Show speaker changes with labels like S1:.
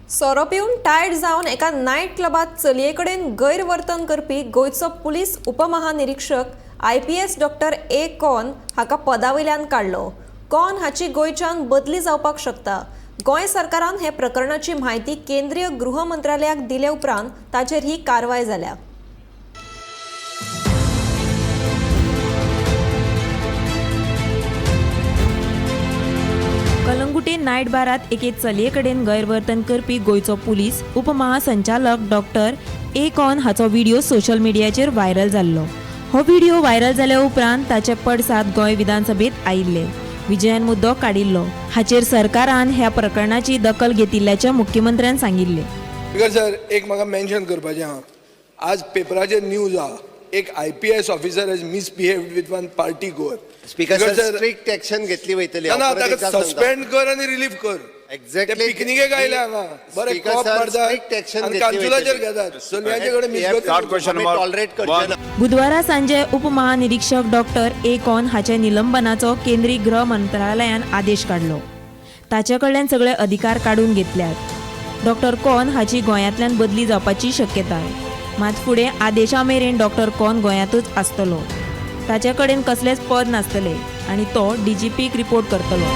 S1: सोरो पिवन टायट जावन एका नायट क्लबात चलये कडेन गैरवर्तन करपी गोंयचो पुलीस उपमहानिरीक्षक आयपीएस डॉक्टर ए कॉन हाका पदा वयल्यान काडलो. कॉन हाची गोंयच्यान बदली जावपाक शकता. गोंय सरकारान हे प्रकरणाची म्हायती केंद्रीय गृह मंत्रालयाक दिले उपरांत ताचेर ही कारवाय जाल्या.
S2: कलंगुटे नायट बारात एके चलये कडेन गैरवर्तन करपी गोंयचो पुलीस उपमहासंचालक डॉक्टर ए कॉन हाचो व्हिडिओ सोशल मिडियाचेर व्हायरल जाल्लो. हो व्हिडिओ व्हायरल जाल्या उपरांत ताचे पडसाद गोंय विधानसभेत आयिल्ले. विजयान मुद्दो काडिल्लो. हाचेर सरकारान ह्या प्रकरणाची दखल घेतिल्ल्याचें मुख्यमंत्र्यान सांगिल्लें.
S3: स्पीकर सर, एक म्हाका मेन्शन करपाचें आहा. आज पेपराचेर न्यूज आहा, एक IPS officer has misbehaved with one party goer.
S4: Speaker sir, strict action घेतली वयतली.
S3: ना ना,
S4: हांव परत
S3: ताका
S4: एकदां सांगता.
S3: सस्पेंड कर आनी रिलीफ कर.
S4: Exactly.
S3: ते पिकनिकेक आयले हांगा, बरे
S4: Speaker
S3: कॉप
S4: sir,
S3: मारतात
S4: strict action
S3: आनी
S4: घेतली
S3: कानसुलाचेर
S4: वयतली.
S3: घेतात चलयांचे कडेन
S4: हे
S5: Third question
S4: आमी
S5: number
S4: tolerate करचे ना.
S2: बुधवारा सांजे उपमहानिरीक्षक डॉक्टर ए कॉन हाचे निलंबनाचो केंद्रीय गृह मंत्रालयान आदेश काडलो. ताचे कडल्यान सगळे अधिकार काडून घेतल्यात. डॉक्टर कॉन हाची गोंयांतल्यान बदली जावपाची शक्यताय. मात फुडें आदेशा मेरेन डॉक्टर कॉन गोंयांतूच आसतलो. ताचे कडेन कसलेंच पद नासतलें आनी तो डीजीपीक रिपोर्ट करतलो.